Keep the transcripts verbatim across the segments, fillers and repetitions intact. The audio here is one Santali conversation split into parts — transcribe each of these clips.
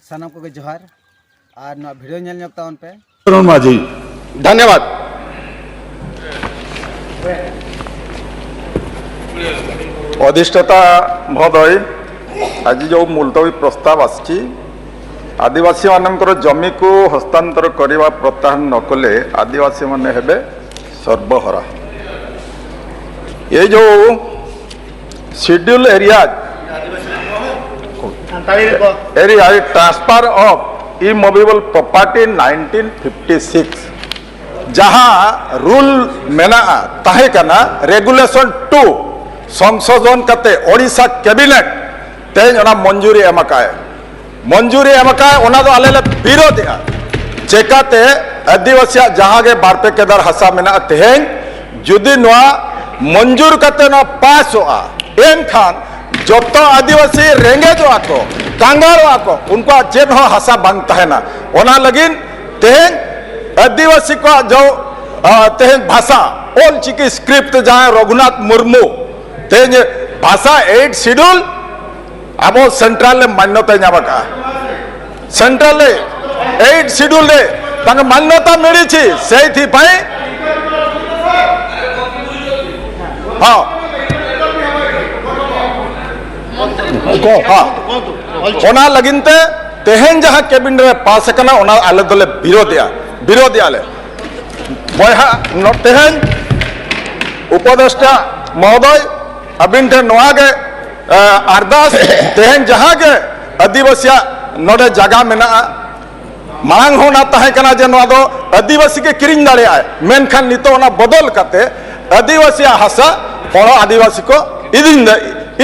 ᱥᱟᱱᱟᱢ ᱠᱚᱜᱮ ᱡᱚᱦᱟᱨ, ᱟᱨ ᱱᱚᱣᱟ ᱵᱷᱤᱰᱤᱭᱳ ᱧᱮᱞ ᱧᱚᱜ ᱛᱟᱵᱚᱱ ᱯᱮ᱾ ᱥᱚᱨᱚᱱ ᱢᱟᱹᱡᱷᱤ᱾ ᱫᱷᱚᱱᱭᱚᱵᱟᱫ᱾ ଅଧିଷ୍ଠାତା ମହୋଦୟ, ଆଜି ଯେଉଁ ମୁଲତବୀ ପ୍ରସ୍ତାବ ଆସିଛି, ଆଦିବାସୀମାନଙ୍କର ଜମିକୁ ହସ୍ତାନ୍ତର କରିବା ପ୍ରତ୍ୟାହାର ନ କଲେ ଆଦିବାସୀମାନେ ହେବେ ସର୍ବହରା। ଏ ଯେଉଁ schedule area, area transfer of immovable property nineteen fifty six, ᱡᱟᱦᱟᱸ ᱨᱩᱞ ᱢᱮᱱᱟᱜᱼᱟ, ᱛᱟᱦᱮᱸ ᱠᱟᱱᱟ, ᱨᱮᱜᱩᱞᱮᱥᱚᱱ ᱴᱩ, ᱥᱚᱝᱥᱳᱫᱷᱚᱱ ᱠᱟᱛᱮ ᱳᱰᱤᱥᱟ ᱠᱮᱵᱤᱱᱮᱴ ᱛᱮᱦᱮᱧ ᱚᱱᱟ ᱢᱚᱧᱡᱩᱨᱤ ᱮᱢ ᱟᱠᱟᱫ᱾ ᱢᱚᱧᱡᱩᱨᱤ ᱮᱢ ᱟᱠᱟᱫ, ᱚᱱᱟ ᱫᱚ ᱟᱞᱮ ᱞᱮ ᱵᱤᱨᱳᱫᱷᱮᱜᱼᱟ᱾ ᱪᱮᱠᱟᱛᱮ ᱟᱹᱫᱤᱵᱟᱹᱥᱤᱭᱟᱜ ᱡᱟᱦᱟᱸ ᱜᱮ ᱵᱟᱨ ᱯᱮ ᱠᱮᱫᱟᱨ ᱦᱟᱥᱟ ᱢᱮᱱᱟᱜᱼᱟ, ᱛᱮᱦᱮᱧ ᱡᱩᱫᱤ ᱱᱚᱣᱟ ᱢᱚᱧᱡᱩᱨ ᱠᱟᱛᱮ ᱱᱚᱣᱟ ᱯᱟᱥᱚᱜᱼᱟ, ᱮᱱᱠᱷᱟᱱ ᱡᱚᱛᱚ ᱟᱹᱫᱤᱵᱟᱹᱥᱤ ᱨᱮᱸᱜᱮᱡᱚᱜᱼᱟ ᱠᱚ, ᱠᱟᱸᱜᱟᱞᱚᱜᱼᱟ ᱠᱚ, ᱩᱱᱠᱩᱣᱟᱜ ᱪᱮᱫ ᱦᱚᱸ ᱦᱟᱥᱟ ᱵᱟᱝ ᱛᱟᱦᱮᱱᱟ᱾ ᱚᱱᱟ ᱞᱟᱹᱜᱤᱫ ᱛᱮᱦᱮᱧ ᱟᱹᱫᱤᱵᱟᱹᱥᱤ ᱠᱚᱣᱟᱜ ᱡᱚ, ᱟ, ᱛᱮᱦᱮᱧ ᱵᱷᱟᱥᱟ, ᱚᱞ ᱪᱤᱠᱤ ᱥᱠᱨᱤᱯᱴ ᱡᱟᱦᱟᱸᱭ ᱨᱚᱜᱷᱩᱱᱟᱛᱷ ᱢᱩᱨᱢᱩ ᱛᱮᱦᱮᱧ ᱵᱷᱟᱥᱟ ᱮᱭᱤᱴ ᱥᱤᱰᱩᱞ ᱟᱵᱚ ᱥᱮᱱᱴᱨᱟᱞ ᱨᱮ ᱢᱟᱱᱱᱚᱛᱟᱭ ᱧᱟᱢ ᱟᱠᱟᱫᱼᱟ᱾ ସେଣ୍ଟ୍ରାଲରେ ଏଇଟ୍ ସିଡ୍ୟୁଲରେ ତାଙ୍କ ମାନ୍ୟତା ମିଳିଛି, ସେଇଥିପାଇଁ। ହଁ। ᱠᱚ ᱦᱚᱸ᱾ ᱚᱱᱟ ᱞᱟᱹᱜᱤᱫ ᱛᱮ ᱛᱮᱦᱮᱧ ᱡᱟᱦᱟᱸ ᱠᱮᱵᱤᱱᱮᱴ ᱨᱮ ᱯᱟᱥ ᱟᱠᱟᱱᱟ, ᱚᱱᱟ ᱟᱞᱮ ᱫᱚᱞᱮ ᱵᱤᱨᱳᱫᱷᱮᱜᱼᱟ, ᱵᱤᱨᱳᱫᱷᱮᱜᱼᱟ ᱞᱮ᱾ ᱵᱚᱭᱦᱟ, ᱱᱚ-, ᱛᱮᱦᱮᱧ ᱩᱯᱚᱫᱮᱥᱴᱟ ᱢᱚᱦᱳᱫᱚᱭ, ᱟᱹᱵᱤᱱ ᱴᱷᱮᱱ ᱱᱚᱣᱟ ᱜᱮ, ᱮ, ᱟᱨᱫᱟᱥ, ᱛᱮᱦᱮᱧ ᱡᱟᱦᱟᱸ ᱜᱮ ᱟᱹᱫᱤᱵᱟᱹᱥᱤᱭᱟᱜ ᱱᱚᱰᱮ ᱡᱟᱭᱜᱟ ᱢᱮᱱᱟᱜᱼᱟ, ᱢᱟᱲᱟᱝ ᱦᱚᱸ ᱚᱱᱟ ᱛᱟᱦᱮᱸ ᱠᱟᱱᱟ ᱡᱮ ᱱᱚᱣᱟ ᱫᱚ ᱟᱹᱫᱤᱵᱟᱹᱥᱤ ᱜᱮ ᱠᱤᱨᱤᱧ ᱫᱟᱲᱮᱭᱟᱜᱼᱟᱭ, ᱢᱮᱱᱠᱷᱟᱱ ᱱᱤᱛᱚᱜ ᱚᱱᱟ ᱵᱚᱫᱚᱞ ᱠᱟᱛᱮ ᱟᱹᱫᱤᱵᱟᱹᱥᱤᱭᱟᱜ ᱦᱟᱥᱟ ᱦᱚᱲ ᱟᱹᱫᱤᱵᱟᱹᱥᱤ ᱠᱚ ᱤᱫᱤ,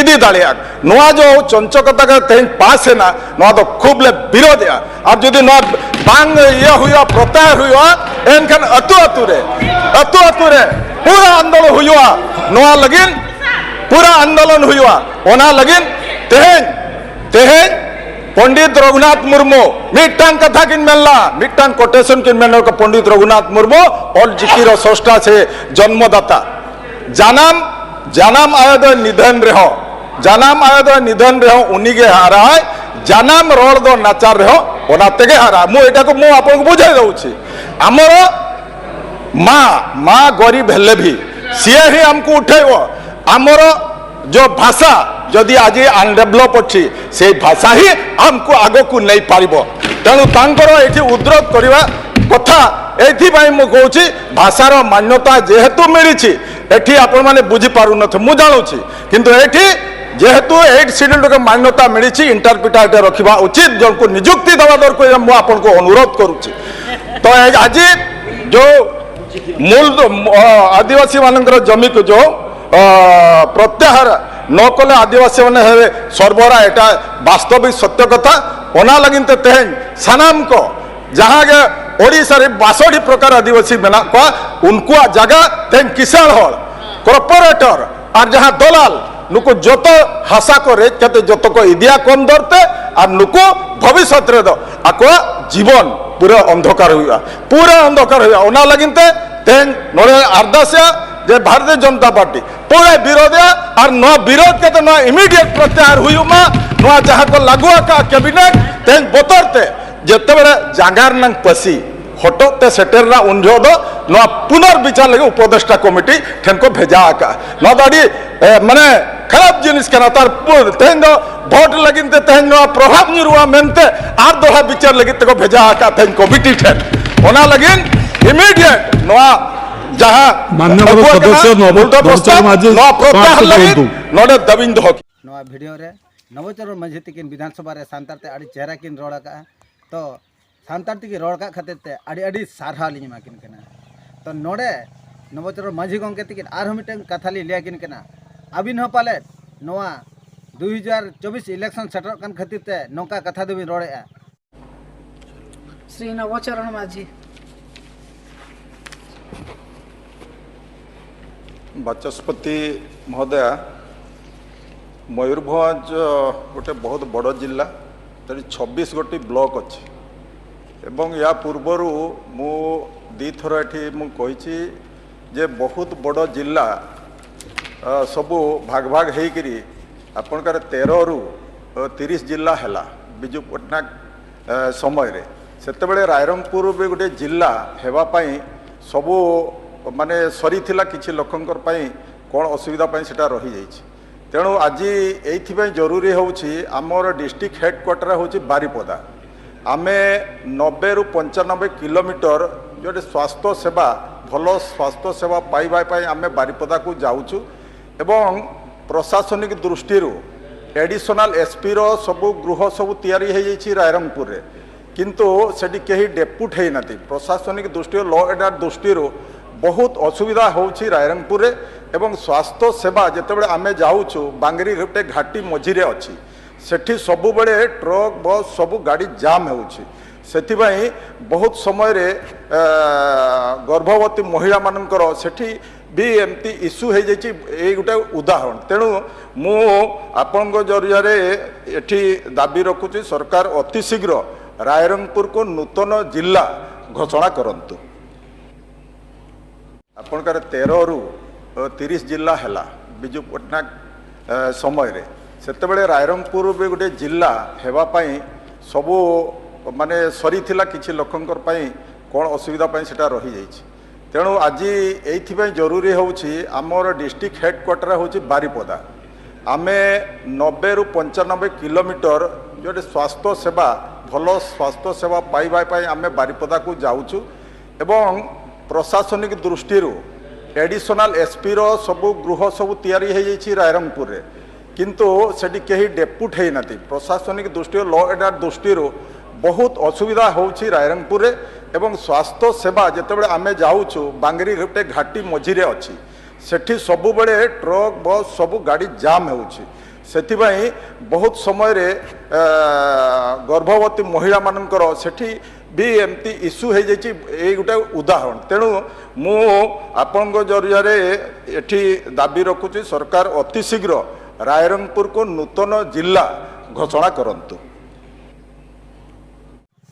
ᱤᱫᱤ ᱫᱟᱲᱮᱭᱟᱜᱼᱟ᱾ ᱱᱚᱣᱟ ᱡᱮ ᱪᱚᱧᱪᱚᱠᱚᱛᱟ ᱜᱮ ᱛᱮᱦᱮᱧ ᱯᱟᱥ ᱮᱱᱟ, ᱱᱚᱣᱟ ᱫᱚ ᱠᱷᱩᱵ ᱞᱮ ᱵᱤᱨᱳᱫᱷᱮᱜᱼᱟ᱾ ᱟᱨ ᱡᱩᱫᱤ ᱱᱚᱣᱟ ᱵᱟᱝ ᱤᱭᱟᱹ ᱦᱩᱭᱩᱜᱼᱟ, ᱯᱨᱚᱛᱭᱟᱦᱟᱨ ᱦᱩᱭᱩᱜᱼᱟ, ᱮᱱᱠᱷᱟᱱ ᱟᱹᱛᱩ ᱟᱹᱛᱩ ᱨᱮ, ᱟᱹᱛᱩ ᱟᱹᱛᱩ ᱨᱮ ᱯᱩᱨᱟᱹ ᱟᱱᱫᱳᱞᱚᱱ ᱦᱩᱭᱩᱜᱼᱟ᱾ ᱱᱚᱣᱟ ᱞᱟᱹᱜᱤᱫ ᱯᱩᱨᱟᱹ ᱟᱱᱫᱳᱞᱚᱱ ᱦᱩᱭᱩᱜᱼᱟ᱾ ᱚᱱᱟ ᱞᱟᱹᱜᱤᱫ ᱛᱮᱦᱮᱧ, ᱛᱮᱦᱮᱧ ᱯᱚᱱᱰᱤᱛ ᱨᱚᱜᱷᱩᱱᱟᱛᱷ ᱢᱩᱨᱢᱩ ᱢᱤᱫᱴᱟᱝ ᱠᱟᱛᱷᱟ ᱠᱤᱱ ᱢᱮᱱ ᱞᱮᱫᱟ, ᱢᱤᱫᱴᱟᱝ ᱠᱳᱴᱮᱥᱚᱱ ᱠᱤᱱ ᱢᱮᱱ ᱞᱮᱫᱟ, ᱯᱚᱱᱰᱤᱛ ᱨᱚᱜᱷᱩᱱᱟᱛᱷ ᱢᱩᱨᱢᱩ ᱚᱞ ᱪᱤᱠᱤ ᱨᱚ ᱥᱨᱚᱥᱴᱟ ᱥᱮ ᱡᱚᱱᱢᱚᱫᱟᱛᱟ᱾ ᱡᱟᱱᱟᱢ, ᱡᱟᱱᱟᱢ ᱟᱭᱳ ᱫᱚᱭ ᱱᱤᱫᱷᱟᱹᱱ ᱨᱮᱦᱚᱸ, ᱡᱟᱱᱟᱢ ᱟᱭᱳ ᱫᱚᱭ ᱱᱤᱫᱷᱟᱹᱱ ᱨᱮᱦᱚᱸ ᱩᱱᱤᱜᱮ ᱦᱟᱨᱟᱭ, ଜାନାମ ରଳ ଦ ନାଚାର ରେହ, ଓନା ତେଗେ ହାରା। ମୁଁ ଏଟାକୁ, ମୁଁ ଆପଣଙ୍କୁ ବୁଝାଇ ଦଉଛି। ଆମର ମା, ମା ଗରିବ ହେଲେ ବି ସିଏ ହିଁ ଆମକୁ ଉଠେଇବ। ଆମର ଯୋଉ ଭାଷା ଯଦି ଆଜି ଅନଡେଭଲପ ଅଛି, ସେଇ ଭାଷା ହିଁ ଆମକୁ ଆଗକୁ ନେଇପାରିବ। ତେଣୁ ତାଙ୍କର ଏଠି ଉଦ୍ରୋଧ କରିବା କଥା, ଏଇଥିପାଇଁ ମୁଁ କହୁଛି, ଭାଷାର ମାନ୍ୟତା ଯେହେତୁ ମିଳିଛି, ଏଠି ଆପଣମାନେ ବୁଝିପାରୁନଥିବେ, ମୁଁ ଜାଣୁଛି, କିନ୍ତୁ ଏଠି ଯେହେତୁ ଏଇଟ୍ ସିଡ୍ୟୁଲକୁ ମାନ୍ୟତା ମିଳିଛି, ଇଣ୍ଟରପ୍ରିଟର ଏଠି ରଖିବା ଉଚିତ, ଜଣଙ୍କୁ ନିଯୁକ୍ତି ଦେବା ଦରକାର, ମୁଁ ଆପଣଙ୍କୁ ଅନୁରୋଧ କରୁଛି। ତ ଏ- ଆଜି ଯୋଉ ମୂଳ ଦ- ମ- ଅ, ଆଦିବାସୀମାନଙ୍କର ଜମିକୁ ଯୋଉ ଅ, ପ୍ରତ୍ୟାହାର ନ କଲେ ଆଦିବାସୀମାନେ ହେବେ ସର୍ବହରା, ଏଟା ବାସ୍ତବିକ ସତ୍ୟ କଥା। ଓନା ଲାଗିନ୍ତେ ତେହେଁ ସାନାମକ ଯାହାକେ ଓଡ଼ିଶାରେ ବାଷଠି ପ୍ରକାର ଆଦିବାସୀ ମେନାᱜ ᱠᱚᱣᱟ, ᱩᱱᱠᱩᱣᱟᱜ ᱡᱟᱭᱜᱟ ᱛᱮᱦᱮᱧ ᱠᱤᱥᱟᱹᱬ ᱦᱚᱲ, ᱠᱚᱨᱯᱳᱨᱮᱴᱚᱨ ᱟᱨ ᱡᱟᱦᱟᱸ ᱫᱚᱞᱟᱞ, ᱱᱩᱠᱩ ᱡᱚᱛᱚ ᱦᱟᱥᱟ ᱠᱚ ᱨᱮᱡ ᱠᱟᱛᱮ ᱡᱚᱛᱚ ᱠᱚ ᱤᱫᱤᱭᱟ ᱠᱚᱢ ᱫᱚᱨ ᱛᱮ, ᱟᱨ ᱱᱩᱠᱩ ᱵᱷᱚᱵᱤᱥᱥᱚᱛ ᱨᱮᱫᱚ ᱟᱠᱚᱣᱟᱜ ᱡᱤᱵᱚᱱ ᱯᱩᱨᱟᱹ ᱚᱱᱫᱷᱚᱠᱟᱨ ᱦᱩᱭᱩᱜᱼᱟ, ᱯᱩᱨᱟᱹ ᱚᱱᱫᱷᱚᱠᱟᱨ ᱦᱩᱭᱩᱜᱼᱟ᱾ ᱚᱱᱟ ᱞᱟᱹᱜᱤᱫ ᱛᱮ ᱛᱮᱦᱮᱧ ᱱᱚᱰᱮ ᱟᱨᱫᱟᱥᱮᱜᱼᱟ ᱡᱮ ᱵᱷᱟᱨᱚᱛᱤᱭᱚ ᱡᱚᱱᱚᱛᱟ ᱯᱟᱨᱴᱤ ᱯᱩᱨᱟᱹ ᱵᱤᱨᱳᱫᱷᱮᱜᱼᱟ, ᱟᱨ ᱱᱚᱣᱟ ᱵᱤᱨᱳᱫᱷ ᱠᱟᱛᱮ ᱱᱚᱣᱟ ᱤᱢᱤᱰᱤᱭᱮᱴ ᱯᱨᱚᱛᱭᱟᱦᱟᱨ ᱦᱩᱭᱩᱜ ᱢᱟ᱾ ᱱᱚᱣᱟ ᱡᱟᱦᱟᱸ ᱠᱚ ᱞᱟᱹᱜᱩ ᱟᱠᱟᱫ ᱠᱮᱵᱤᱱᱮᱴ, ᱛᱮᱦᱮᱧ ᱵᱚᱛᱚᱨ ᱛᱮ ᱡᱮᱛᱮᱵᱮᱲᱮ ᱡᱟᱸᱜᱟ ᱨᱮᱱᱟᱝ ᱯᱟᱹᱥᱤ ᱦᱚᱴᱚᱜ ᱛᱮ ᱥᱮᱴᱮᱨ ᱮᱱᱟ, ᱩᱱ ᱡᱚᱦᱚᱜ ᱫᱚ ᱱᱚᱣᱟ ᱯᱩᱱᱚᱨ ᱵᱤᱪᱟᱨ ᱞᱟᱹᱜᱤᱫ ᱩᱯᱚᱫᱮᱥᱴᱟ ᱠᱚᱢᱤᱴᱤ ᱴᱷᱮᱱ ᱠᱚ ᱵᱷᱮᱡᱟ ᱟᱠᱟᱫᱼᱟ᱾ ᱱᱚᱣᱟ ᱫᱚ ᱟᱹᱰᱤ, ᱮ, ᱢᱟᱱᱮ, ᱠᱷᱟᱨᱟᱯ ᱡᱤᱱᱤᱥ ᱠᱟᱱᱟ᱾ ᱛᱟᱨᱯᱚᱨ ᱛᱮᱦᱮᱧ ᱫᱚ ᱵᱷᱳᱴ ᱞᱟᱹᱜᱤᱫ ᱛᱮ ᱛᱮᱦᱮᱧ ᱱᱚᱣᱟ ᱯᱨᱚᱵᱷᱟᱵᱽ ᱧᱩᱨᱩᱜᱼᱟ ᱢᱮᱱᱛᱮ ᱟᱨ ᱫᱚᱦᱲᱟ ᱵᱤᱪᱟᱨ ᱞᱟᱹᱜᱤᱫ ᱛᱮᱠᱚ ᱵᱷᱮᱡᱟ ᱟᱠᱟᱫ ᱛᱮᱦᱮᱧ ᱠᱚᱢᱤᱴᱤ ᱴᱷᱮᱱ᱾ ᱚᱱᱟ ᱞᱟᱹᱜᱤᱫ ᱤᱢᱤᱰᱤᱭᱮᱴ ᱱᱚᱣᱟ ᱡᱟᱦᱟᱸ ᱢᱟᱱᱱᱚᱵᱚᱨ ᱟᱹᱜᱩ ᱟᱠᱟᱱᱟ, ᱥᱚᱫᱚᱥᱥᱚ ᱱᱚᱵᱚ ᱢᱩᱞ ᱫᱚ ᱫᱚᱵᱚᱪᱚᱱ ᱯᱨᱚᱥᱛᱟᱵ, ᱢᱟᱹᱡᱷᱤ ᱱᱚᱣᱟ ᱯᱨᱚᱛᱭᱟᱦᱟᱨ ᱯᱟᱨᱥᱮ ᱞᱟᱹᱜᱤᱫ ᱵᱚᱱᱫᱷᱩ᱾ ᱱᱚᱰᱮ ᱫᱟᱹᱵᱤᱧ ᱫᱚᱦᱚ ᱠᱮᱫᱟ᱾ ᱱᱚᱣᱟ ᱵᱷᱤᱰᱤᱭᱳ ᱨᱮ ᱱᱚᱵᱚᱪᱚᱨᱚᱱ ᱢᱟᱹᱡᱷᱤ ᱛᱤᱠᱤᱱ ᱵᱤᱫᱷᱟᱱ ᱥᱚᱵᱷᱟ ᱨᱮ ᱥᱟᱱᱛᱟᱲ ᱛᱮ ᱟᱹᱰᱤ ᱪᱮᱦᱨᱟ ᱠᱤᱱ ᱨᱚᱲ ᱟᱠᱟᱫᱼᱟ᱾ ᱛᱚ ᱥᱟᱱᱛᱟᱲ ᱛᱮᱜᱮ ᱨᱚᱲ ᱠᱟᱜ ᱠᱷᱟᱹᱛᱤᱨ ᱛᱮ ᱟᱹᱰᱤ ᱟᱹᱰᱤ ᱥᱟᱨᱦᱟᱣ ᱞᱤᱧ ᱮᱢᱟ ᱠᱤᱱ ᱠᱟᱱᱟ᱾ ᱛᱚ ᱱᱚᱰᱮ ᱱᱚᱵᱚᱪᱚᱨᱚᱱ ᱢᱟᱹᱡᱷᱤ ᱜᱚᱢᱠᱮ ᱛᱤᱠᱤᱱ ᱟᱨᱦᱚᱸ ᱢᱤᱫᱴᱟᱝ ᱠᱟᱛᱷᱟ ᱞᱤᱧ ᱞᱟᱹᱭ ᱟᱹᱠᱤᱱ ᱠᱟᱱᱟ᱾ ᱟᱹᱵᱤᱱ ᱦᱚᱸ ᱯᱟᱞᱮᱫ ᱱᱚᱣᱟ ᱫᱩᱭ ᱦᱟᱡᱟᱨ ᱪᱚᱵᱵᱤᱥ ᱤᱞᱮᱠᱥᱚᱱ ᱥᱮᱴᱮᱨᱚᱜ ᱠᱟᱱ ᱠᱷᱟᱹᱛᱤᱨ ᱛᱮ ᱱᱚᱝᱠᱟ ᱠᱟᱛᱷᱟ ᱫᱚᱵᱤᱱ ᱨᱚᱲᱮᱫᱼᱟ᱾ ᱥᱨᱤ ᱱᱚᱵᱚᱪᱚᱨᱚᱱ ᱢᱟᱹᱡᱷᱤ᱾ ବାଚସ୍ପତି ମହୋଦୟା, ମୟୂରଭଞ୍ଜ ଗୋଟେ ବହୁତ ବଡ଼ ଜିଲ୍ଲା, ତେଣୁ ଛବିଶ ଗୋଟି ବ୍ଲକ ଅଛି ଏବଂ ୟା ପୂର୍ବରୁ ମୁଁ ଦୁଇଥର ଏଠି ମୁଁ କହିଛି ଯେ ବହୁତ ବଡ଼ ଜିଲ୍ଲା, ଅ, ସବୁ ଭାଗ ଭାଗ ହେଇକିରି ଆପଣଙ୍କର ତେରରୁ, ତିରିଶ ଜିଲ୍ଲା ହେଲା ବିଜୁ ପଟ୍ଟନାୟକ ଏ, ସମୟରେ, ସେତେବେଳେ ରାଇରଙ୍ଗପୁର ବି ଗୋଟେ ଜିଲ୍ଲା ହେବା ପାଇଁ ସବୁ ମାନେ ସରିଥିଲା, କିଛି ଲୋକଙ୍କର ପାଇଁ କ'ଣ ଅସୁବିଧା ପାଇଁ ସେଟା ରହିଯାଇଛି। ତେଣୁ ଆଜି ଏଇଥିପାଇଁ ଜରୁରୀ ହେଉଛି, ଆମର ଡିଷ୍ଟ୍ରିକ୍ଟ ହେଡ଼କ୍ୱାର୍ଟର ହେଉଛି ବାରିପଦା। ଆମେ ନବେରୁ ପଞ୍ଚାନବେ କିଲୋମିଟର ଯେଉଁଠି ସ୍ୱାସ୍ଥ୍ୟ ସେବା, ଭଲ ସ୍ୱାସ୍ଥ୍ୟ ସେବା ପାଇବା ପାଇଁ ଆମେ ବାରିପଦାକୁ ଯାଉଛୁ ଏବଂ ପ୍ରଶାସନିକ ଦୃଷ୍ଟିରୁ ଆଡ଼ିସନାଲ ଏସ୍ପିର ସବୁ ଗୃହ ସବୁ ତିଆରି ହେଇଯାଇଛି ରାଇରଙ୍ଗପୁରରେ, କିନ୍ତୁ ସେଠି କେହି ଡେପୁଟ ହେଇନାହାନ୍ତି। ପ୍ରଶାସନିକ ଦୃଷ୍ଟିରୁ, ଲ ଆଣ୍ଡ ଅର୍ଡର ଦୃଷ୍ଟିରୁ ବହୁତ ଅସୁବିଧା ହେଉଛି ରାଇରଙ୍ଗପୁରରେ ଏବଂ ସ୍ୱାସ୍ଥ୍ୟ ସେବା ଯେତେବେଳେ ଆମେ ଯାଉଛୁ, ବାଙ୍ଗିରିଘାଟି ଘାଟି ମଝିରେ ଅଛି, ସେଠି ସବୁବେଳେ ଟ୍ରକ୍, ବସ୍, ସବୁ ଗାଡ଼ି ଜାମ୍ ହେଉଛି। ସେଥିପାଇଁ ବହୁତ ସମୟରେ ଆ, ଗର୍ଭବତୀ ମହିଳାମାନଙ୍କର ସେଠି ବି ଏମିତି ଇସ୍ୟୁ ହେଇଯାଇଛି। ଏଇ ଗୋଟେ ଉଦାହରଣ। ତେଣୁ ମୁଁ ଆପଣଙ୍କ ଜରିଆରେ ଏଠି ଦାବି ରଖୁଛି, ସରକାର ଅତି ଶୀଘ୍ର ରାଇରଙ୍ଗପୁରକୁ ନୂତନ ଜିଲ୍ଲା ଘୋଷଣା କରନ୍ତୁ। ଆପଣଙ୍କର ତେରରୁ ତିରିଶ ଜିଲ୍ଲା ହେଲା ବିଜୁ ପଟ୍ଟନାୟକ ଏ, ସମୟରେ, ସେତେବେଳେ ରାଇରଙ୍ଗପୁର ବି ଗୋଟେ ଜିଲ୍ଲା ହେବା ପାଇଁ ସବୁ ମାନେ ସରିଥିଲା, କିଛି ଲୋକଙ୍କର ପାଇଁ କ'ଣ ଅସୁବିଧା ପାଇଁ ସେଟା ରହିଯାଇଛି। ତେଣୁ ଆଜି ଏଇଥିପାଇଁ ଜରୁରୀ ହେଉଛି, ଆମର ଡିଷ୍ଟ୍ରିକ୍ଟ ହେଡ଼କ୍ୱାର୍ଟର ହେଉଛି ବାରିପଦା। ଆମେ ନବେରୁ ପଞ୍ଚାନବେ କିଲୋମିଟର ଯେଉଁଠି ସ୍ୱାସ୍ଥ୍ୟ ସେବା, ଭଲ ସ୍ୱାସ୍ଥ୍ୟ ସେବା ପାଇବା ପାଇଁ ଆମେ ବାରିପଦାକୁ ଯାଉଛୁ ଏବଂ ପ୍ରଶାସନିକ ଦୃଷ୍ଟିରୁ ଆଡ଼ିସନାଲ ଏସ୍ପିର ସବୁ ଗୃହ ସବୁ ତିଆରି ହେଇଯାଇଛି ରାଇରଙ୍ଗପୁରରେ, କିନ୍ତୁ ସେଠି କେହି ଡେପୁଟ ହେଇନାହାନ୍ତି। ପ୍ରଶାସନିକ ଦୃଷ୍ଟିରୁ, ଲ ଆଣ୍ଡ ଅର୍ଡର ଦୃଷ୍ଟିରୁ ବହୁତ ଅସୁବିଧା ହେଉଛି ରାଇରଙ୍ଗପୁରରେ ଏବଂ ସ୍ୱାସ୍ଥ୍ୟ ସେବା ଯେତେବେଳେ ଆମେ ଯାଉଛୁ, ବାଙ୍ଗିରିଘାଟି ଘାଟି ମଝିରେ ଅଛି, ସେଠି ସବୁବେଳେ ଟ୍ରକ୍, ବସ୍, ସବୁ ଗାଡ଼ି ଜାମ୍ ହେଉଛି। ସେଥିପାଇଁ ବହୁତ ସମୟରେ ଆ, ଗର୍ଭବତୀ ମହିଳାମାନଙ୍କର ସେଠି ବି ଏମିତି ଇସ୍ୟୁ ହେଇଯାଇଛି। ଏଇ ଗୋଟେ ଉଦାହରଣ। ତେଣୁ ମୁଁ ଆପଣଙ୍କ ଜରିଆରେ ଏଠି ଦାବି ରଖୁଛି, ସରକାର ଅତି ଶୀଘ୍ର ରାଇରଙ୍ଗପୁରକୁ ନୂତନ ଜିଲ୍ଲା ଘୋଷଣା କରନ୍ତୁ।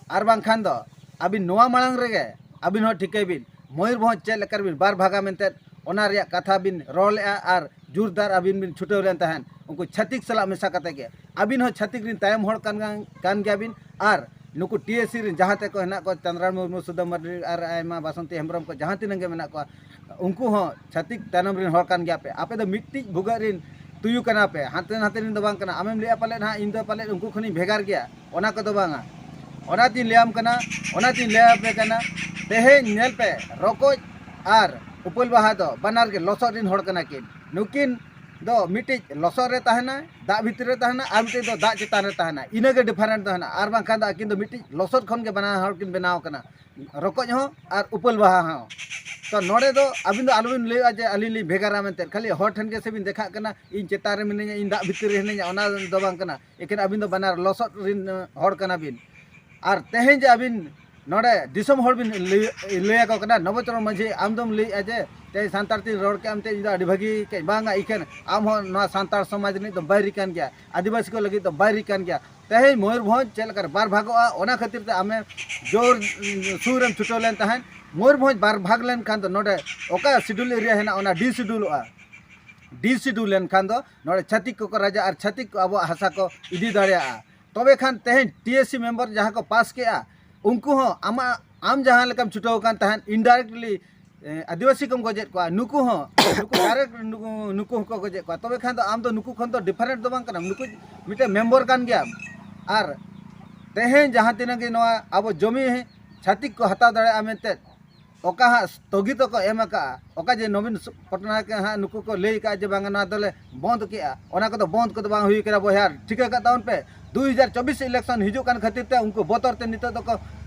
ᱟᱨ ᱵᱟᱝᱠᱷᱟᱱ ᱫᱚ ᱟᱹᱵᱤᱱ ᱱᱚᱣᱟ ᱢᱟᱲᱟᱝ ᱨᱮᱜᱮ ᱟᱹᱵᱤᱱ ᱦᱚᱸ ᱴᱷᱤᱠᱟᱹᱭ ᱵᱤᱱ, ᱢᱚᱭᱩᱨᱵᱷᱚᱸᱡᱽ ᱪᱮᱫ ᱞᱮᱠᱟ ᱨᱮᱵᱤᱱ ᱵᱟᱨ ᱵᱷᱟᱜᱟ ᱢᱮᱱᱛᱮ ᱚᱱᱟ ᱨᱮᱭᱟᱜ ᱠᱟᱛᱷᱟ ᱵᱤᱱ ᱨᱚᱲ ᱞᱮᱜᱼᱟ ᱟᱨ ᱡᱳᱨᱫᱟᱨ ᱟᱹᱵᱤᱱ ᱵᱤᱱ ᱪᱷᱩᱴᱟᱹᱣ ᱞᱮᱱ ᱛᱟᱦᱮᱸᱫ ᱩᱱᱠᱩ ᱪᱷᱟᱹᱛᱤᱠ ᱥᱟᱞᱟᱜ ᱢᱮᱥᱟ ᱠᱟᱛᱮ ᱜᱮ᱾ ᱟᱹᱵᱤᱱ ᱦᱚᱸ ᱪᱷᱟᱹᱛᱤᱠ ᱨᱤᱱ ᱛᱟᱭᱚᱢ ᱦᱚᱲ ᱠᱟᱱ, ᱠᱟᱱ ᱜᱮᱭᱟ ᱵᱤᱱ᱾ ᱟᱨ ᱱᱩᱠᱩ ᱴᱤ ᱮᱥ ᱥᱤ ᱨᱤᱱ ᱡᱟᱦᱟᱸ ᱛᱮᱠᱚ ᱦᱮᱱᱟᱜ ᱠᱚᱣᱟ, ᱪᱟᱸᱫᱽᱨᱟᱢ ᱢᱩᱨᱢᱩ, ᱥᱩᱫᱟᱹᱢ ᱢᱟᱨᱰᱤ ᱟᱨ ᱟᱭᱢᱟ ᱵᱟᱥᱚᱱᱛᱤ ᱦᱮᱢᱵᱨᱚᱢ ᱠᱚ ᱡᱟᱦᱟᱸ ᱛᱤᱱᱟᱹᱜ ᱜᱮ ᱢᱮᱱᱟᱜ ᱠᱚᱣᱟ, ᱩᱱᱠᱩ ᱦᱚᱸ ᱪᱷᱟᱹᱛᱤᱠ ᱛᱟᱭᱱᱚᱢ ᱨᱤᱱ ᱦᱚᱲ ᱠᱟᱱ ᱜᱮᱭᱟ ᱯᱮ᱾ ᱟᱯᱮ ᱫᱚ ᱢᱤᱫᱴᱤᱡ ᱵᱷᱩᱜᱟᱹᱜ ᱨᱤᱱ ᱛᱩᱭᱩ ᱠᱟᱱᱟ ᱯᱮ, ᱦᱟᱱᱛᱮ ᱱᱟᱛᱮ ᱨᱤᱱ ᱫᱚ ᱵᱟᱝ ᱠᱟᱱᱟ᱾ ᱟᱢᱮᱢ ᱞᱟᱹᱭᱟ ᱯᱟᱞᱮᱫ ᱦᱟᱸᱜ ᱤᱧ ᱫᱚ ᱯᱟᱞᱮᱫ ᱩᱱᱠᱩ ᱠᱷᱚᱱᱤᱧ ᱵᱷᱮᱜᱟᱨ ᱜᱮᱭᱟ, ᱚᱱᱟ ᱠᱚᱫᱚ ᱵᱟᱝᱟ᱾ ᱚᱱᱟᱛᱤᱧ ᱞᱟᱹᱭᱟᱢ ᱠᱟᱱᱟ, ᱚᱱᱟᱛᱤᱧ ᱞᱟᱹᱭᱟᱯᱮ ᱠᱟᱱᱟ, ᱛᱮᱦᱮᱧ ᱧᱮᱞ ᱯᱮ, ᱨᱚᱠᱚᱡ ᱟᱨ ᱩᱯᱟᱹᱞ ᱵᱟᱦᱟ ᱫᱚ ᱵᱟᱱᱟᱨ ᱜᱮ ᱞᱚᱥᱚᱫ ᱨᱤᱱ ᱦᱚᱲ ᱠᱟᱱᱟ ᱠᱤᱱ᱾ ᱱᱩᱠᱤᱱ ᱫᱚ ᱢᱤᱫᱴᱤᱡ ᱞᱚᱥᱚᱫ ᱨᱮ ᱛᱟᱦᱮᱱᱟ, ᱫᱟᱜ ᱵᱷᱤᱛᱤᱨ ᱨᱮ ᱛᱟᱦᱮᱱᱟ, ᱟᱨ ᱢᱤᱫᱴᱤᱡ ᱫᱚ ᱫᱟᱜ ᱪᱮᱛᱟᱱ ᱨᱮ ᱛᱟᱦᱮᱱᱟ᱾ ᱤᱱᱟᱹᱜᱮ ᱰᱤᱯᱷᱟᱨᱮᱱᱴ ᱫᱚ ᱦᱮᱱᱟᱜᱼᱟ᱾ ᱟᱨ ᱵᱟᱝᱠᱷᱟᱱ ᱫᱚ ᱟᱹᱠᱤᱱ ᱫᱚ ᱢᱤᱫᱴᱤᱡ ᱞᱚᱥᱚᱫ ᱠᱷᱚᱱ ᱜᱮ ᱵᱟᱱᱟᱨ ᱦᱚᱲ ᱠᱤᱱ ᱵᱮᱱᱟᱣ ᱠᱟᱱᱟ, ᱨᱚᱠᱚᱡ ᱦᱚᱸ ᱟᱨ ᱩᱯᱟᱹᱞ ᱵᱟᱦᱟ ᱦᱚᱸ᱾ ᱛᱚ ᱱᱚᱰᱮ ᱫᱚ ᱟᱹᱵᱤᱱ ᱫᱚ ᱟᱞᱚᱵᱤᱱ ᱞᱟᱹᱭᱚᱜᱼᱟ ᱡᱮ ᱟᱹᱞᱤᱧ ᱞᱤᱧ ᱵᱷᱮᱜᱟᱨᱟ ᱢᱮᱱᱛᱮ᱾ ᱠᱷᱟᱹᱞᱤ ᱦᱚᱲ ᱴᱷᱮᱱ ᱜᱮ ᱥᱮ ᱵᱤᱱ ᱫᱮᱠᱷᱟᱜ ᱠᱟᱱᱟ, ᱤᱧ ᱪᱮᱛᱟᱱ ᱨᱮ ᱢᱤᱱᱟᱹᱧᱟ, ᱤᱧ ᱫᱟᱜ ᱵᱷᱤᱛᱤᱨ ᱨᱮ ᱦᱤᱱᱟᱹᱧᱟ, ᱚᱱᱟ ᱫᱚ ᱵᱟᱝ ᱠᱟᱱᱟ᱾ ᱮᱠᱮᱱ ᱟᱹᱵᱤᱱ ᱫᱚ ᱵᱟᱱᱟᱨ ᱞᱚᱥᱚᱫ ᱨᱤᱱ, ᱟᱸ, ᱦᱚᱲ ᱠᱟᱱᱟ ᱵᱤᱱ᱾ ᱟᱨ ᱛᱮᱦᱮᱧ ᱡᱮ ᱟᱹᱵᱤᱱ ᱱᱚᱰᱮ ᱫᱤᱥᱚᱢ ᱦᱚᱲ ᱵᱤᱱ ᱞᱟᱹᱭ, ᱞᱟᱹᱭ ᱟᱠᱚ ᱠᱟᱱᱟ, ᱱᱚᱵᱚᱪᱚᱨᱚᱱ ᱢᱟᱹᱡᱷᱤ, ᱟᱢ ᱫᱚᱢ ᱞᱟᱹᱭᱮᱫᱼᱟ ᱡᱮ ᱛᱮᱦᱮᱧ ᱥᱟᱱᱛᱟᱲ ᱛᱤᱧ ᱨᱚᱲ ᱠᱮᱫᱼᱟ ᱢᱮᱱᱛᱮ ᱤᱧ ᱫᱚ ᱟᱹᱰᱤ ᱵᱷᱟᱹᱜᱤ ᱠᱟᱹᱡ ᱵᱟᱝᱟ, ᱤᱠᱷᱟᱹᱱ ᱟᱢ ᱦᱚᱸ ᱱᱚᱣᱟ ᱥᱟᱱᱛᱟᱲ ᱥᱚᱢᱟᱡᱽ ᱨᱤᱱᱤᱡ ᱫᱚ ᱵᱟᱹᱭᱨᱤ ᱠᱟᱱ ᱜᱮᱭᱟ, ᱟᱹᱫᱤᱵᱟᱹᱥᱤ ᱠᱚ ᱞᱟᱹᱜᱤᱫ ᱫᱚ ᱵᱟᱹᱭᱨᱤ ᱠᱟᱱ ᱜᱮᱭᱟ᱾ ᱛᱮᱦᱮᱧ ᱢᱚᱭᱩᱨᱵᱷᱚᱸᱡᱽ ᱪᱮᱫ ᱞᱮᱠᱟᱨᱮ ᱵᱟᱨ ᱵᱷᱟᱜᱚᱜᱼᱟ, ᱚᱱᱟ ᱠᱷᱟᱹᱛᱤᱨ ᱛᱮ ᱟᱢᱮ ᱡᱳᱨ, ᱩᱸ, ᱥᱩᱨ ᱨᱮᱢ ᱪᱷᱩᱴᱟᱹᱣ ᱞᱮᱱ ᱛᱟᱦᱮᱸᱫ᱾ ᱢᱚᱭᱩᱨᱵᱷᱚᱸᱡᱽ ᱵᱟᱨ ᱵᱷᱟᱜᱽ ᱞᱮᱱᱠᱷᱟᱱ ᱫᱚ ᱱᱚᱰᱮ ᱚᱠᱟ ᱥᱤᱰᱩᱞ ᱮᱨᱤᱭᱟ ᱦᱮᱱᱟᱜ, ᱚᱱᱟ ᱰᱤᱥᱤᱰᱩᱞᱚᱜᱼᱟ᱾ ᱰᱤᱥᱤᱰᱩᱞ ᱞᱮᱱᱠᱷᱟᱱ ᱫᱚ ᱱᱚᱰᱮ ᱪᱷᱟᱹᱛᱤᱠ ᱠᱚᱠᱚ ᱨᱟᱡᱟ ᱟᱨ ᱪᱷᱟᱹᱛᱤᱠ ᱠᱚ ᱟᱵᱚᱣᱟᱜ ᱦᱟᱥᱟ ᱠᱚ ᱤᱫᱤ ᱫᱟᱲᱮᱭᱟᱜᱼᱟ᱾ ᱛᱚᱵᱮ ᱠᱷᱟᱱ ᱛᱮᱦᱮᱧ ᱴᱤ ᱮᱥ ᱥᱤ ᱢᱮᱢᱵᱟᱨ ᱡᱟᱦᱟᱸ ᱠᱚ ᱯᱟᱥ ᱠᱮᱜᱼᱟ, ᱩᱱᱠᱩ ᱦᱚᱸ ᱟᱢᱟᱜ, ᱟᱢ ᱡᱟᱦᱟᱸ ᱞᱮᱠᱟᱢ ᱪᱷᱩᱴᱟᱹᱣ ᱟᱠᱟᱱ ᱛᱟᱦᱮᱸᱫ, ᱤᱱᱰᱟᱭᱨᱮᱠᱴᱞᱤ ᱮ, ᱟᱹᱫᱤᱵᱟᱹᱥᱤ ᱠᱚᱢ ᱜᱚᱡᱮᱫ ᱠᱚᱣᱟ, ᱱᱩᱠᱩ ᱦᱚᱸ, ᱱᱩᱠᱩ ᱰᱟᱭᱨᱮᱠᱴ ᱱᱩᱠᱩ, ᱱᱩᱠᱩ ᱦᱚᱸᱠᱚ ᱜᱚᱡᱮᱫ ᱠᱚᱣᱟ᱾ ᱛᱚᱵᱮ ᱠᱷᱟᱱ ᱫᱚ ᱟᱢ ᱫᱚ ᱱᱩᱠᱩ ᱠᱷᱚᱱ ᱫᱚ ᱰᱤᱯᱷᱟᱨᱮᱱᱴ ᱫᱚ ᱵᱟᱝ ᱠᱟᱱᱟᱢ, ᱱᱩᱠᱩ ᱢᱤᱫᱴᱮᱱ ᱢᱮᱢᱵᱚᱨ ᱠᱟᱱ ᱜᱮᱭᱟᱢ᱾ ᱟᱨ ᱛᱮᱦᱮᱧ ᱡᱟᱦᱟᱸ ᱛᱤᱱᱟᱹᱜ ᱜᱮ ᱱᱚᱣᱟ ᱟᱵᱚ ᱡᱚᱢᱤ ᱪᱷᱟᱹᱛᱤᱠ ᱠᱚ ᱦᱟᱛᱟᱣ ᱫᱟᱲᱮᱭᱟᱜᱼᱟ ᱢᱮᱱᱛᱮ ᱚᱠᱟ ᱦᱟᱸᱜ ᱥᱛᱷᱚᱜᱤᱛ ᱠᱚ ᱮᱢ ᱟᱠᱟᱜᱼᱟ, ᱚᱠᱟ ᱡᱮ ᱱᱚᱵᱤᱱ ᱯᱚᱴᱱᱟᱭᱮᱠ ᱦᱟᱸᱜ ᱱᱩᱠᱩ ᱠᱚ ᱞᱟᱹᱭ ᱟᱠᱟᱫᱼᱟ ᱡᱮ ᱵᱟᱝᱟ ᱱᱚᱣᱟ ᱫᱚᱞᱮ ᱵᱚᱱᱫ ᱠᱮᱜᱼᱟ, ᱚᱱᱟ ᱠᱚᱫᱚ ᱵᱚᱱᱫ ᱠᱚᱫᱚ ᱵᱟᱝ ᱦᱩᱭ ᱠᱟᱱᱟ ᱵᱚᱭᱦᱟ, ᱴᱷᱤᱠᱟᱹ ᱠᱟᱜ ᱛᱟᱵᱚᱱ ᱯᱮ᱾ ᱫᱩ ᱦᱟᱡᱟᱨ ᱪᱚᱵᱵᱤᱥ ᱤᱞᱮᱠᱥᱚᱱ ᱦᱤᱡᱩᱜ ᱠᱟᱱ ᱠᱷᱟᱹᱛᱤᱨ ᱛᱮ ᱩᱱᱠᱩ ᱵᱚᱛᱚᱨ ᱛᱮ ᱱᱤᱛᱚᱜ ᱫᱚᱠᱚ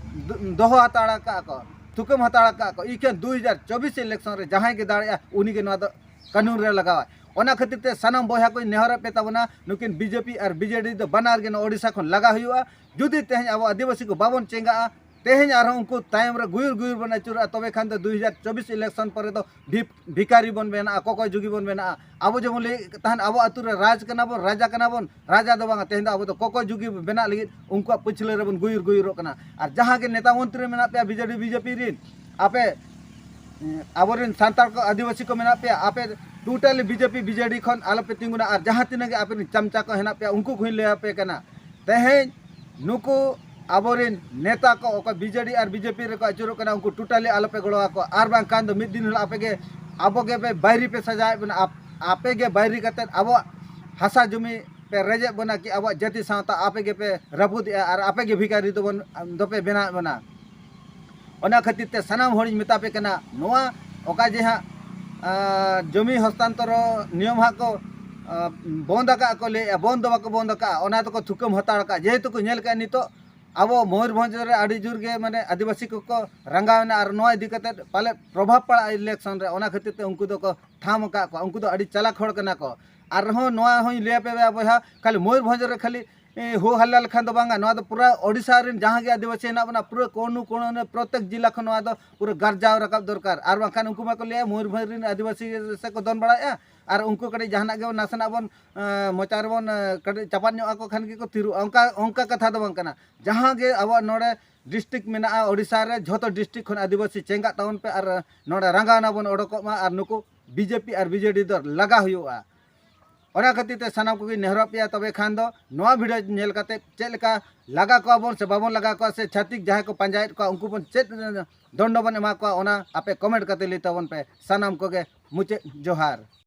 ᱫᱚ-, ᱫᱚᱦᱚ ᱦᱟᱛᱟᱲ ᱟᱠᱟᱫ ᱠᱚ, ᱛᱷᱩᱠᱟᱹᱢ ᱦᱟᱛᱟᱲ ᱟᱠᱟᱫ ᱠᱚ᱾ ᱤᱠᱷᱟᱹᱱ ᱫᱩ ᱦᱟᱡᱟᱨ ᱪᱚᱵᱵᱤᱥ ᱤᱞᱮᱠᱥᱚᱱ ᱨᱮ ᱡᱟᱦᱟᱸᱭ ᱜᱮ ᱫᱟᱲᱮᱭᱟᱜᱼᱟ, ᱩᱱᱤ ᱜᱮ ᱱᱚᱣᱟ ᱫᱚ ᱠᱟᱹᱱᱩᱱ ᱨᱮ ᱞᱟᱜᱟᱣᱟᱭ᱾ ᱚᱱᱟ ᱠᱷᱟᱹᱛᱤᱨ ᱛᱮ ᱥᱟᱱᱟᱢ ᱵᱚᱭᱦᱟ ᱠᱚᱧ ᱱᱮᱦᱚᱨᱮᱫ ᱯᱮ ᱛᱟᱵᱚᱱᱟ, ᱱᱩᱠᱤᱱ B J P R B J ᱰᱤ ᱫᱚ ᱵᱟᱱᱟᱨ ᱜᱮ ᱱᱚᱣᱟ ᱳᱰᱤᱥᱟ ᱠᱷᱚᱱ ᱞᱟᱜᱟ ᱦᱩᱭᱩᱜᱼᱟ᱾ ᱡᱩᱫᱤ ᱛᱮᱦᱮᱧ ᱟᱵᱚ ᱟᱹᱫᱤᱵᱟᱹᱥᱤ ᱠᱚ ᱵᱟᱵᱚᱱ ᱪᱮᱸᱜᱟᱜᱼᱟ, ᱛᱮᱦᱮᱧ ᱟᱨᱦᱚᱸ ᱩᱱᱠᱩ ᱛᱟᱭᱚᱢ ᱨᱮ ᱜᱩᱭᱩᱨ ᱜᱩᱭᱩᱨ ᱵᱚᱱ ᱟᱹᱪᱩᱨᱚᱜᱼᱟ, ᱛᱚᱵᱮ ᱠᱷᱟᱱ ᱫᱚ ᱫᱩ ᱦᱟᱡᱟᱨ ᱪᱚᱵᱵᱤᱥ ᱤᱞᱮᱠᱥᱚᱱ ᱯᱚᱨᱮ ᱫᱚ ᱵᱷᱤ-, ᱵᱷᱤᱠᱟᱨᱤ ᱵᱚᱱ ᱵᱮᱱᱟᱜᱼᱟ, ᱠᱚᱠᱚᱭ ᱡᱩᱜᱤ ᱵᱚᱱ ᱵᱮᱱᱟᱜᱼᱟ᱾ ᱟᱵᱚ ᱡᱮᱢᱚᱱ ᱞᱟᱹᱭ ᱛᱟᱦᱮᱱ, ᱟᱵᱚ ᱟᱹᱛᱩ ᱨᱮ ᱨᱟᱡᱽ ᱠᱟᱱᱟ ᱵᱚᱱ, ᱨᱟᱡᱟ ᱠᱟᱱᱟ ᱵᱚᱱ, ᱨᱟᱡᱟ ᱫᱚ ᱵᱟᱝᱟ, ᱛᱮᱦᱮᱧ ᱫᱚ ᱟᱵᱚ ᱫᱚ ᱠᱚᱠᱚᱭ ᱡᱩᱜᱤ ᱵᱮᱱᱟᱜ ᱞᱟᱹᱜᱤᱫ ᱩᱱᱠᱩᱣᱟᱜ ᱯᱟᱹᱪᱷᱞᱟᱹ ᱨᱮᱵᱚᱱ ᱜᱩᱭᱩᱨ ᱜᱩᱭᱩᱨᱚᱜ ᱠᱟᱱᱟ᱾ ᱟᱨ ᱡᱟᱦᱟᱸ ᱜᱮ ᱱᱮᱛᱟ ᱢᱚᱱᱛᱨᱤ ᱢᱮᱱᱟᱜ ᱯᱮᱭᱟ B J D B J P ᱨᱤᱱ, ᱟᱯᱮ ᱟᱵᱚᱨᱮᱱ ᱥᱟᱱᱛᱟᱲ ᱠᱚ, ᱟᱹᱫᱤᱵᱟᱹᱥᱤ ᱠᱚ ᱢᱮᱱᱟᱜ ᱯᱮᱭᱟ, ᱟᱯᱮ totally BJP BJD ᱠᱷᱚᱱ ᱟᱞᱚᱯᱮ ᱛᱤᱸᱜᱩᱱᱟ᱾ ᱟᱨ ᱡᱟᱦᱟᱸ ᱛᱤᱱᱟᱹᱜ ᱜᱮ ᱟᱯᱮᱨᱮᱱ ᱪᱟᱢᱪᱟ ᱠᱚ ᱦᱮᱱᱟᱜ ᱯᱮᱭᱟ, ᱩᱱᱠᱩ ᱠᱚᱦᱚᱸᱧ ᱞᱟᱹᱭ ᱟᱯᱮ ᱠᱟᱱᱟ, ᱛᱮᱦᱮᱧ ᱱᱩᱠᱩ ᱟᱵᱚᱨᱮᱱ ᱱᱮᱛᱟ ᱠᱚ ᱚᱠᱚᱭ BJD ᱟᱨ BJP ᱨᱮᱠᱚ ᱟᱹᱪᱩᱨᱚᱜ ᱠᱟᱱᱟ, ᱩᱱᱠᱩ totally ᱟᱞᱚᱯᱮ ᱜᱚᱲᱚ ᱟᱠᱚᱣᱟ᱾ ᱟᱨ ᱵᱟᱝᱠᱷᱟᱱ ᱫᱚ ᱢᱤᱫ ᱫᱤᱱ ᱦᱤᱞᱳᱜ ᱟᱯᱮᱜᱮ, ᱟᱵᱚᱜᱮ ᱯᱮ ᱵᱟᱹᱭᱨᱤ ᱯᱮ ᱥᱟᱡᱟᱣᱮᱫ ᱵᱚᱱᱟ᱾ ᱟᱯ- ᱟᱯᱮᱜᱮ ᱵᱟᱹᱭᱨᱤ ᱠᱟᱛᱮᱫ ᱟᱵᱚᱣᱟᱜ ᱦᱟᱥᱟ ᱡᱩᱢᱤ ᱯᱮ ᱨᱮᱡᱮᱫ ᱵᱚᱱᱟ, ᱠᱤ ᱟᱵᱚᱣᱟᱜ ᱡᱟᱹᱛᱤ ᱥᱟᱶᱛᱟ ᱟᱯᱮ ᱜᱮᱯᱮ ᱨᱟᱹᱯᱩᱫᱮᱜᱼᱟ ᱟᱨ ᱟᱯᱮ ᱜᱮ ᱵᱷᱤᱠᱟᱨᱤ ᱫᱚᱵᱚᱱ, ᱫᱚᱯᱮ ᱵᱮᱱᱟᱣᱮᱫ ᱵᱚᱱᱟ᱾ ᱚᱱᱟ ᱠᱷᱟᱹᱛᱤᱨ ᱛᱮ ᱥᱟᱱᱟᱢ ᱦᱚᱲᱤᱧ ᱢᱮᱛᱟ ᱯᱮ ᱠᱟᱱᱟ, ᱱᱚᱣᱟ ᱚᱠᱟ ᱡᱮ ᱦᱟᱸᱜ, ᱟᱸ, ᱡᱚᱢᱤ ᱦᱚᱥᱛᱟᱱᱛᱚᱨ ᱱᱤᱭᱚᱢ ᱦᱟᱸᱜ ᱠᱚ, ᱟᱸ, ᱵᱚᱱᱫ ᱟᱠᱟᱫ ᱠᱚ ᱞᱟᱹᱭᱮᱫᱼᱟ, ᱵᱚᱱᱫ ᱫᱚ ᱵᱟᱠᱚ ᱵᱚᱱᱫ ᱟᱠᱟᱫᱼᱟ, ᱚᱱᱟ ᱫᱚᱠᱚ ᱛᱷᱩᱠᱟᱹᱢ ᱦᱟᱛᱟᱲ ᱟᱠᱟᱫᱼᱟ᱾ ᱡᱮᱦᱮᱛᱩ ᱠᱚ ᱧᱮᱞ ᱠᱮᱫᱼᱟ ᱱᱤᱛᱚᱜ ᱟᱵᱚ ᱢᱚᱭᱩᱨᱵᱷᱚᱸᱡᱽ ᱨᱮ ᱟᱹᱰᱤ ᱡᱳᱨ ᱜᱮ ᱢᱟᱱᱮ ᱟᱹᱫᱤᱵᱟᱹᱥᱤ ᱠᱚᱠᱚ ᱨᱟᱸᱜᱟᱣ ᱮᱱᱟ ᱟᱨ ᱱᱚᱣᱟ ᱤᱫᱤ ᱠᱟᱛᱮᱫ ᱯᱟᱞᱮ ᱯᱨᱚᱵᱷᱟᱵᱽ ᱯᱟᱲᱟᱜᱼᱟ election ᱨᱮ, ᱚᱱᱟ ᱠᱷᱟᱹᱛᱤᱨ ᱛᱮ ᱩᱱᱠᱩ ᱫᱚᱠᱚ ᱛᱷᱟᱢ ᱟᱠᱟᱫ ᱠᱚᱣᱟ᱾ ᱩᱱᱠᱩ ᱫᱚ ᱟᱹᱰᱤ ᱪᱟᱞᱟᱠ ᱦᱚᱲ ᱠᱟᱱᱟ ᱠᱚ᱾ ᱟᱨᱦᱚᱸ ᱱᱚᱣᱟ ᱦᱚᱸᱧ ᱞᱟᱹᱭ ᱟᱯᱮ ᱵᱚᱭᱦᱟ, ᱠᱷᱟᱹᱞᱤ ᱢᱚᱭᱩᱨᱵᱷᱚᱸᱡᱽ ᱨᱮ ᱠᱷᱟᱹᱞᱤ ᱮ, ᱦᱳ ᱦᱟᱞᱞᱟ ᱞᱮᱠᱷᱟᱱ ᱫᱚ ᱵᱟᱝᱟ᱾ ᱱᱚᱣᱟ ᱫᱚ ᱯᱩᱨᱟᱹ ᱳᱰᱤᱥᱟ ᱨᱮᱱ ᱡᱟᱦᱟᱸ ᱜᱮ ᱟᱹᱫᱤᱵᱟᱹᱥᱤ ᱦᱮᱱᱟᱜ ᱵᱚᱱᱟ, ᱯᱩᱨᱟᱹ ᱠᱳᱱᱩ ᱠᱳᱱᱩ ᱯᱨᱚᱛᱮᱠ ᱡᱤᱞᱟ ᱠᱷᱚᱱ ᱱᱚᱣᱟ ᱫᱚ ᱯᱩᱨᱟᱹ ᱜᱟᱨᱡᱟᱣ ᱨᱟᱠᱟᱵ ᱫᱚᱨᱠᱟᱨ᱾ ᱟᱨ ᱵᱟᱝᱠᱷᱟᱱ ᱩᱱᱠᱩ ᱢᱟᱠᱚ ᱞᱟᱹᱭᱟ ᱢᱚᱭᱩᱨᱵᱷᱚᱸᱡᱽ ᱨᱮᱱ ᱟᱹᱫᱤᱵᱟᱹᱥᱤ ᱥᱮ ᱠᱚ ᱫᱚᱱ ᱵᱟᱲᱟᱭᱮᱫᱼᱟ, ᱟᱨ ᱩᱱᱠᱩ ᱠᱟᱹᱴᱤᱡ ᱡᱟᱦᱟᱱᱟᱜ ᱜᱮ ᱱᱟᱥᱮᱱᱟᱜ ᱵᱚᱱ, ᱮ, ᱢᱚᱪᱟ ᱨᱮᱵᱚᱱ, ᱮ, ᱠᱟᱹᱴᱤᱡ ᱪᱟᱯᱟᱫ ᱧᱚᱜ ᱟᱠᱚ ᱠᱷᱟᱱ ᱜᱮᱠᱚ ᱛᱷᱤᱨᱚᱜᱼᱟ᱾ ᱚᱱᱠᱟ, ᱚᱱᱠᱟ ᱠᱟᱛᱷᱟ ᱫᱚ ᱵᱟᱝ ᱠᱟᱱᱟ᱾ ᱡᱟᱦᱟᱸ ᱜᱮ ᱟᱵᱚᱣᱟᱜ ᱱᱚᱰᱮ district ᱢᱮᱱᱟᱜᱼᱟ ᱳᱰᱤᱥᱟ ᱨᱮ, ᱡᱷᱚᱛᱚ district ᱠᱷᱚᱱ ᱟᱹᱫᱤᱵᱟᱹᱥᱤ ᱪᱮᱸᱜᱟᱜ ᱛᱟᱵᱚᱱ ᱯᱮ ᱟᱨ ᱱᱚᱰᱮ ᱨᱟᱸᱜᱟᱣᱱᱟ ᱵᱚᱱ ᱚᱰᱚᱠᱚᱜ ᱢᱟ ᱟᱨ ᱱᱩᱠᱩ BJP ᱟᱨ BJD ᱫᱚ ᱞᱟᱜᱟ ᱦᱩᱭᱩᱜᱼᱟ᱾ ᱚᱱᱟ ᱠᱷᱟᱹᱛᱤᱨ ᱛᱮ ᱥᱟᱱᱟᱢ ᱠᱚᱜᱮᱧ ᱱᱮᱦᱚᱨᱚᱜ ᱯᱮᱭᱟ᱾ ᱛᱚᱵᱮ ᱠᱷᱟᱱ ᱫᱚ ᱱᱚᱣᱟ video ᱧᱮᱞ ᱠᱟᱛᱮ ᱪᱮᱫ ᱞᱮᱠᱟ ᱞᱟᱜᱟ ᱠᱚᱣᱟ ᱵᱚᱱ ᱥᱮ ᱵᱟᱵᱚᱱ ᱞᱟᱜᱟ ᱠᱚᱣᱟ, ᱥᱮ ᱪᱷᱟᱹᱛᱤᱠ ᱡᱟᱦᱟᱸᱭ ᱠᱚ ᱯᱟᱸᱡᱟᱭᱮᱫ ᱠᱚᱣᱟ ᱩᱱᱠᱩ ᱵᱚᱱ ᱪᱮᱫ ᱫᱚᱱᱰᱚ ᱵᱚᱱ ᱮᱢᱟ ᱠᱚᱣᱟ, ᱚᱱᱟ ᱟᱯᱮ comment ᱠᱟᱛᱮ ᱞᱟᱹᱭ ᱛᱟᱵᱚᱱ ᱯᱮ᱾ ᱥᱟᱱᱟᱢ ᱠᱚᱜᱮ ᱢᱩᱪᱟᱹᱫ ᱡᱚᱦᱟᱨ᱾